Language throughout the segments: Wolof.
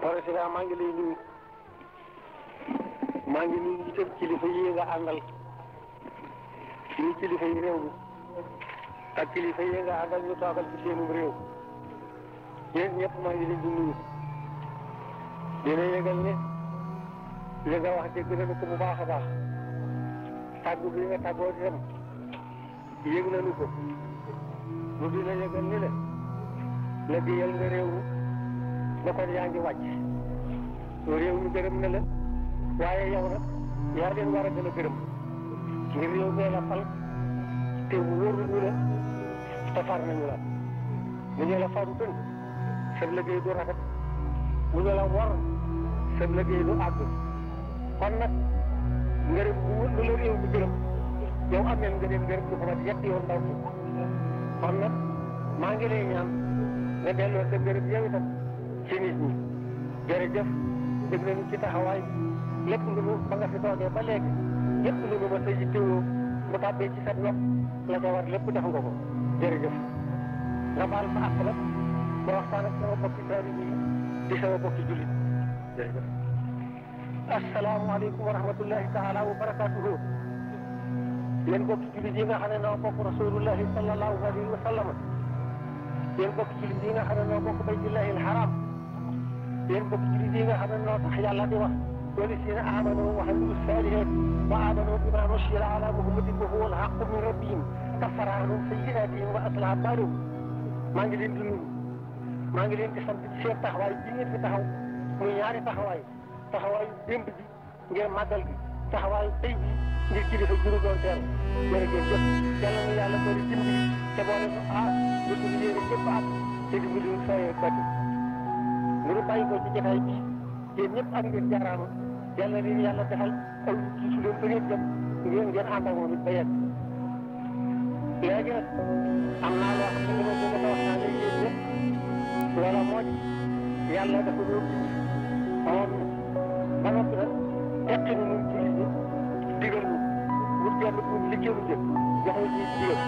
président maa ngi lay nuyu maa ngi nuyu itam kilifa yi nga àndal ñu kilifa yi réew mi ak kilifa yi nga àndal ñu toogal ci seenum réew yéen ñëpp maa ngi leen di nuyu dina yëgal ne li nga wax dégg nañu ko bu baax a baax tàggu bi nga tàggoo di dem yëg nañu ko lu dina yëgal ni la liggéeyal nga réew mi ba kon yaa ngi wàcc réew mi gërëm na la waaye yow nag yaa leen war a gën a gërëm ngir réew mee la fal te wóoruñu la te far nañu la bu ñu la faru tën sa liggéey du rafet bu ñu la war sa liggéey du àgg kon nag ngërëm lu la réew mi gërëm yow am ngeen ngërëm ngërëm lu ko mat yetti yoon ndaw si kon nag maa ngi lay ñaan nga delloo sa ngërëm yow itam ci nit ñi jërëjëf dégg nañu ci taxawaay lépp lu mu ba nga fi toogee ba léegi lépp lu mu mën a yittewoo mu tàbbee ci sa nopp la ca war lépp def nga ko jërëjëf nga baal ma àq la ba waxtaan ak sama bokki taalibe yi di sama bokki jullit jërëjëf asalaamaaleykum wa rahmatullahi taala wa barakaatuhu yéen bokki jullit yi nga xam ne noo bokk rasulullahi sallallahu alayhi wa sallam yéen bokki jullit yi nga xam ne noo bokk baytullahi alxaram yéen bokki jullit yi nga xam ne noo tax yàlla di wax والذين آمنوا وعملوا الصالحات وآمنوا بما نزل على محمد وهو الحق من ربهم كفر عنهم سيئاتهم وأصلح بالهم maa ngi leen di nuyu maa ngi leen di sant ci seen taxawaay bi ngeen fi taxaw muy ñaari taxawaayu démb ji ngir màggal gi taxawaayu tey ji ngir kilifa juru doon teel jërëjëf yàlla na yàlla bëri dimbali te boole nu ba suñu yéene yëpp ak te dimbali ñu sooyee bati ñu bàyyi ko ci jotaay bi yéen ñëpp am ngeen jaaraama yàlla leen yàlla defal aw ci su leen ba ngeen jëm ngeen ànd ak moom it ba yegg léegi nag am naa loo xam ne dama bëgg a waxtaan ak yéen ñëpp loola moo di yàlla dafa ñëw moom ba noppi nag tekki nu ñun jullit ñi digal ñu wut genn pour liggéeyu jëm joxe ci digal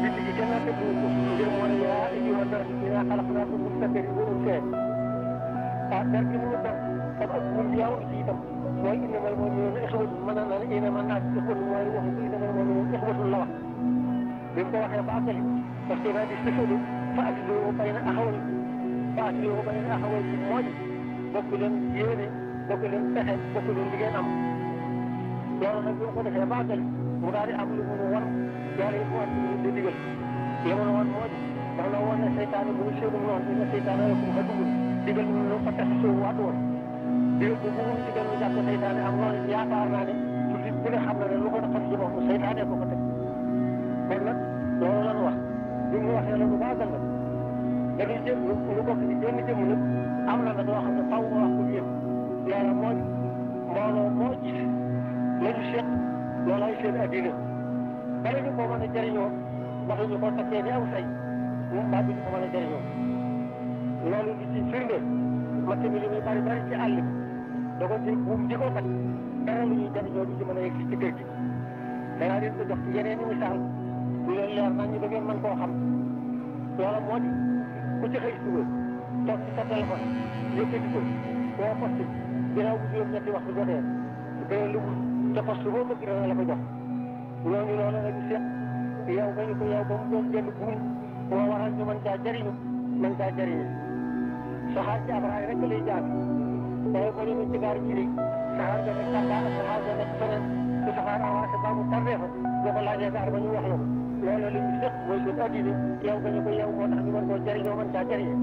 bind gi kenn tegu ko ngir moo ne yaa ayyuhan naas innaa xalaqnaakum min zakarin wa unsaa dar gi mu def ak mun yow ci itam mooy innamal mu'minuuna ixwatun mën naa ne innaman naas ixwatun waaye waxu ko innamal mu'minuuna ixwatun la wax bi mu ko waxee ba àggali parce que daal di sëfalu fa aslihu bayna axawaykum mooy bokk leen yéene bokk leen pexe bokk leen li ngeen am loolu nag bi mu ko defee ba àggali mu daal di am lu mu war yàlla it mu am lu di digal li mu war moo di ndax la woon ne seytaane bu ñu séenu noonu inna seytaane lakum aduwwun digal ñu ne fa tax soo waat woon digal bu mu digal ñu jàpp seytaane am loolu yaakaar naa ne jullit bu ne xam na ne lu ko tax ci bopp seytaane ko ko teg kon nag loolu lan wax bi mu waxee loolu baagal nag dañuy jëm lu bokk ci benn jëm nag am na nag loo xam ne faw ma wax ko yéen loola mooy mbooloo moo gis la ñu seq loolay seen addina bala ñu ko mën a jëriñoo wax ñu ko takkee ni aw say moom mbaa bi ñu ko mën a jëriñoo loolu li ci firnde matt mi li muy bari bari ci àll bi dogon ci buum di ko takk dara lu ñuy jëriñoo du ci mën a yegg ci kër gi danaa leen ko jox ci yeneen i misaal lu leen leer nañ ñu ba ngeen mën koo xam loola moo di ku ci xëy suba toog ci sa téléphone yëkkati ko boo poste ginnaaw bu juróom-ñetti waxtu jotee dana lu te poste boo bëgg dana la ko jox ñooñu loolu la ñu seq yow ba ñu ko yow ba mu doon jënd buum moo waral ñu mën caa jëriñu mën caa jëriñu saxaar ci abraay rek lay jaar waaye boo demee ci gaar ji saxaar ga nekk Tamba ak saxaar ga nekk feneen su saxaar avancé ba mu tardé fa boo ko laajee gaar ba ñu wax la ko loolu la ñu seq mooy seen addina yow ba ñu ko yow moo tax ñu mën koo jëriñoo mën caa jëriñu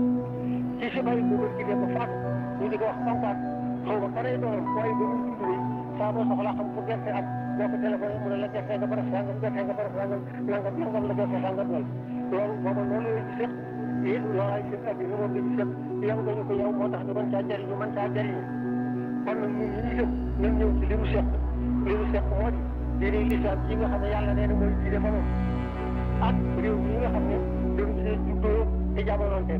ci si bari bu ci dem ba faatu ñu di ko wax fankaat xaw ma kanay doonam waaye ba mu dundee saa boo soxlaa xam fu gerte ak boo ko téléphoné mu ne la gerte nga baraf sangam gerte nga baraf sangam nangam la gerte sangam loolu booba loolu la ñu seq loolaay seen addina moom la ñu seq yow ba ñu ko yow moo tax ñu mën caa jëriñu mën caa jëriñu kon nag ñun ñi itam nañ ñëw ci li mu seq moo di diine lislaam yi nga xam ne yàlla nee na mooy diine fa moom ak réew mi nga xam ne dañu see juddoo te jamonoonte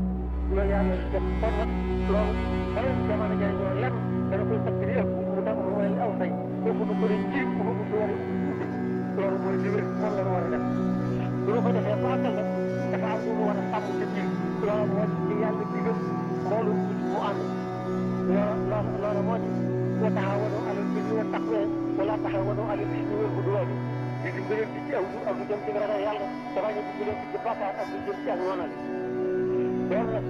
loolu yàlla def kon nag loolu bala ñu jamono jëriñoo lenn dana koy takk di ëpp mu tax mu mel aw say kooku du ko ci bu ko ubbi wala loolu mooy li wér moom la ñu war a def bu ñu ko defee ba àggal nag dafa am lu mu war a sàmm ci biir loolu moo ci yàlla digal mboolu mu wa taxawanoo alal birri wa taqwa wala taxawanoo alal ismi wal udwaan di dimbalante ci aw ak lu jëm ci ragal yàlla te bañ a dimbalante ci bàkkaar ak lu jëm ci ak noonal loolu nag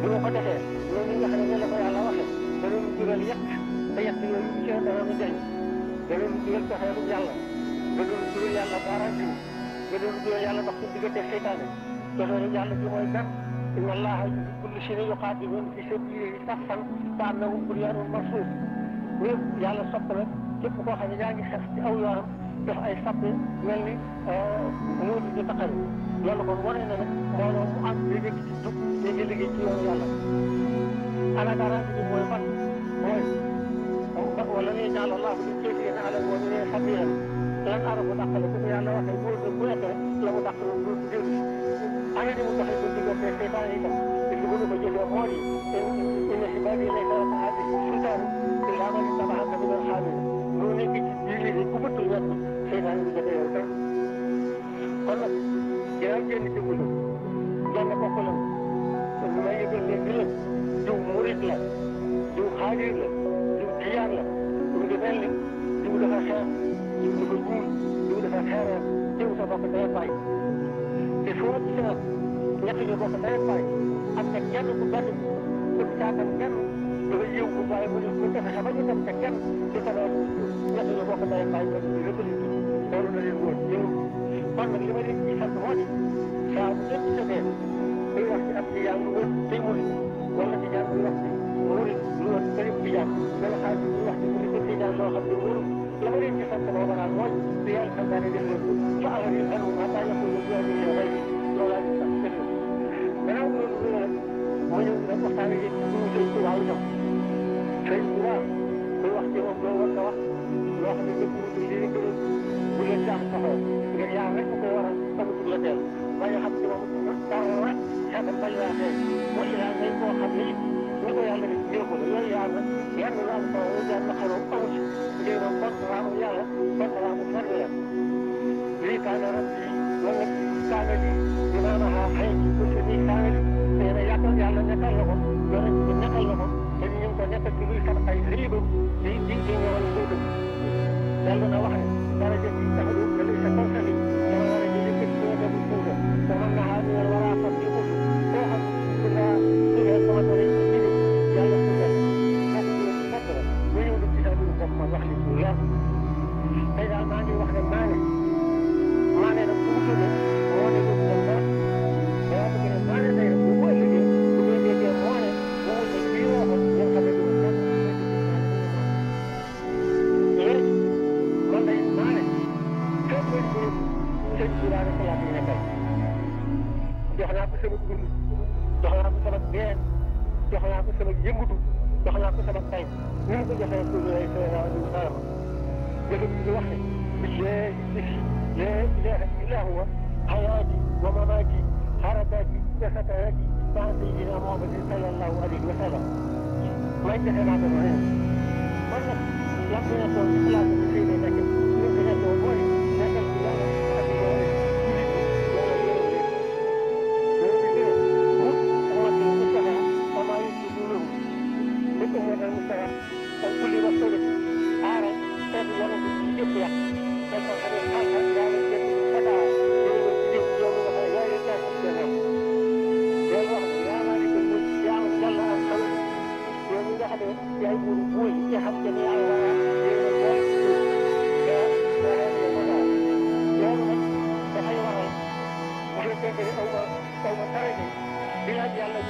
bu ñu ko defee loolu nga xam ne la ko yàlla waxee da leen jural yàq te yàq yooyu bu ci dana mu jëriñ da leen jural pexeelu yàlla da leen jural yàlla garanti da leen jural yàlla dox ci diggante seytaane te loolu yàlla ji mooy gan inna allaha kulli shay'in yuqaatiluuna fi sabiilihi saffan ka'annahum bunyaanun marsuus ñëpp yàlla sopp na képp koo xam ne yaa ngi xeex ci aw yoonam def ay sapp mel ni muur di taqal loolu kon wane na nag mbooloo mu am li nekk ci jub li ngi liggéey ci yoonu yàlla ala garanti bi mooy fan mooy wala ne jaal allahu lil kaafiriina alal mu'miniina sabiilan lan arabu dàqale bu ko yàlla waxee góor na bu nekk rek la mu dàqale du dellu ana ni mu doxee ko diggante seytaane itam te li mënu ko jëlee moo di inna ibaadii laysa laka alayhim sultaan illaa man ittaba'aka mina al-ghaawin loo nekk ci biir yi ku bëttul wet seytaane bi jotee yow tam kon nag ginnaaw génn jëmm la genn bopp la ñu may yëgal leen di leen diw murit la diw xaadir la diw tijaan la mu ngi mel ni diw dafa xeex diw dafa ñuul diw dafa xeereer diw sa bopp day bàyyi te foo gisee nag ñett ñu bokk day bàyyi am na kenn ku benn bëgg caatam kenn dafa yëw bu bàyyi mu ñu fexe ba ñu dem te kenn di ko doon ñett ñu bokk day bàyyi ba ñu récolté loolu la leen woon ñëw kon nag li ma leen ci sant moo di saa bu lépp jotee muy wax ci ab tijaan lu wër tey murit wala tijaan muy wax ci murit lu wër tey tijaan wala xaalis muy wax ci murit tey tijaan loo xam ne wóorul la ma leen ci sant moo waral mooy li yàlla santaane def leen ko fa alal yi xel ma daa yaqul lu ñu ñu bay loolu laa ñu sant def leen gannaaw loolu ñu nag ma ñëw nag waxtaan ak yéen ñu sëñ Tuubaa yi tam sëñ Tuubaa muy wax ci moom loo war nga wax loo xam ne dëgg lii gën bu leen jaam taxaw ngir yaa rek koy waral amatul la teel waaye xam ci moom dara xeetam bañ laa xeeñ moo ilaa ngay koo xam ne ñu ko yàlla def ñëw ko la yooyu yaa na yenn lu am solo jaar na xaroon amu ci ngir moom kontraamu yàlla kontraamu ferme la lii kaana rabbi wala kaana li imaamaha xëy ci pour que lii kaana li nee na yàlla nekkal la ko yonent bi nekkal la ko te ñu ngi ko nekkal ci luy sax ay riiba di ñëwal ko dëgg dellu na wax ne dara jëm ci taxawu nga lay sa conseil sama war a jëlee kër gi nga dem suuga te mën na xaar ñu war a xam ci ko koo xam su nga suugee sama dara ci biir yàlla suugal nekk ci nekk la bu ñëw ci sa biir bopp ma wax li ci leer tey daal maa ngi wax ne maa ne nag bu mu tuddee moo ne lu dem dara daa bëgg ne maa ne tey bu ko ëllëgee bu ngeen déggee moo ne bu mu ne lii waxoon ngeen xam ne du nekk léegi man day maa ne fépp mooy groupe sëñ bi daal di xalaat yi nekkal jox naa ko sama dund jox naa ko sama dee jox naa ko sama yëngatu jox naa ko sama tay ni mu ko joxee pour lay sallallahu alayhi wa sallam jëlum ñu wax ne billahi la ilaha illa huwa hayati wa mamati harakati wa sakarati ma sayyidina Muhammadin sallallahu alayhi wa sallam may defe naa ko ma ne man nag lan nga nekkoon ci xalaat bi fii lay nekk li nga nekkoon mooy nekkal ci yàlla ak yoon di laaj yàlla